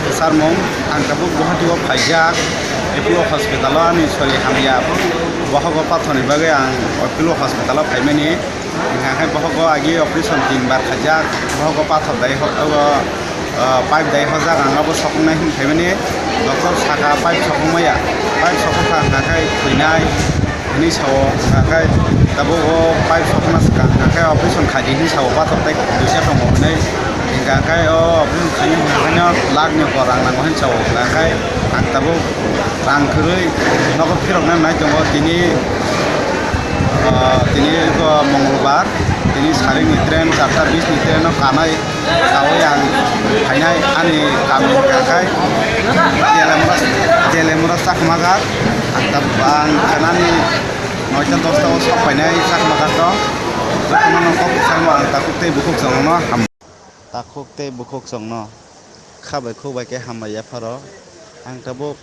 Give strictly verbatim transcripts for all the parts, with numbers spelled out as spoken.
Kwcharmung, ang tabuk Guwahati o phaijak, Apollo hospital o ani sori hamya, bohogo pathorni bagwi ang Apollo hospital o phaimani. Hingkha khe bohogo agi operation tinbar khaijak, bohogo pathor dai ho-, obo, ah, pipe dai hojak, ang abo soknai hwn phaimani. Doctor saka pipe sokmaya, pipe sokha hingkha khe thwinai hwnwi sao, hingkha khe tabuk o pipe sokna swkang hingkha khe operation khaidi hwnwi sao, pathor tei duisa tongo hwnwi. Hingkha khe o operation khainai hingkha khe no lakh ni upor rang nango hwnwi sao, hingkha khe ang tabuk rang kwrwi nogo phiroknai nai tongo tini. Ah, tini, ah, Mongolbar, tini saringni train, charta bisni train o kanai, kawi ang phainai ani kami hingkha khe Jelemura, Jelemura Chakmagar, ang tab-, ang khenani noita dosta o sok phainai Chakmagar to, jotono kok bwskango ang takhuk tei bukhuk chwngno ham. Takhuk tei bukhuk chwngno kha bai khuk bai khe hambai yapharo. Ang tabuk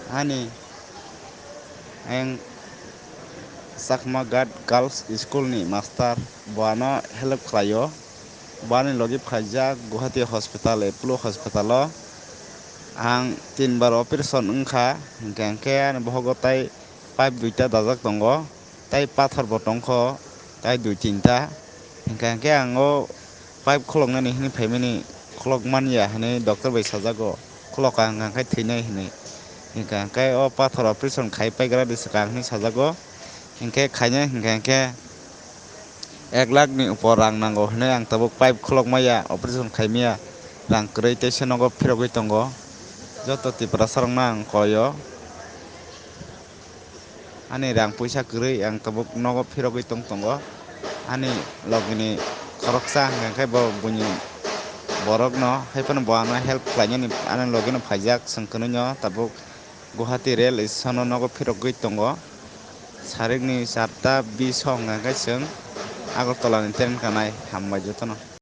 ani ang Chakma Ghat Girls School ni master, bo ano help khlaio. Bo ani logi phaijak Guwahati hospital, Apollo hospital o. Ang tinbar operation wngkha, hingkha hingkhe ani bohogo tai pipe duita dajak tongo, tai pathor bo tongkho, tai dui tinta. Hingkha hingkhe ang o pipe khuloknani hwnwi phaimani, khulok manya hwnwi doctor bai sajago, khulokha hingkha hingkhe thwinai hwnwi. Hingkha hingkhe o pathor operation khai paigra di swkang hwnwi sajago, hingkhe khainai hingkha hingkhe ek lakh ni upor rang nango hwnwi ang tabuk pipe khulok maya, operation khai maya, rang kwrwi teisa nogo phirogwi tongo. Joto Tiprasa rokno ang koi o. Ani rang puisa kwrwi ang tabuk nogo phirogwi tong tongo. Ani logini khoroksa hwnkha khe bo buini borokno, hai phano bo ano help khlainani ani logino phaijak, chwng kwnwino tabuk Guwahati rail station o nogo phirogwi tongo. Sarikni charta bish o hwnkha khe chwng Agartala ni train kanai. Hambai jotono.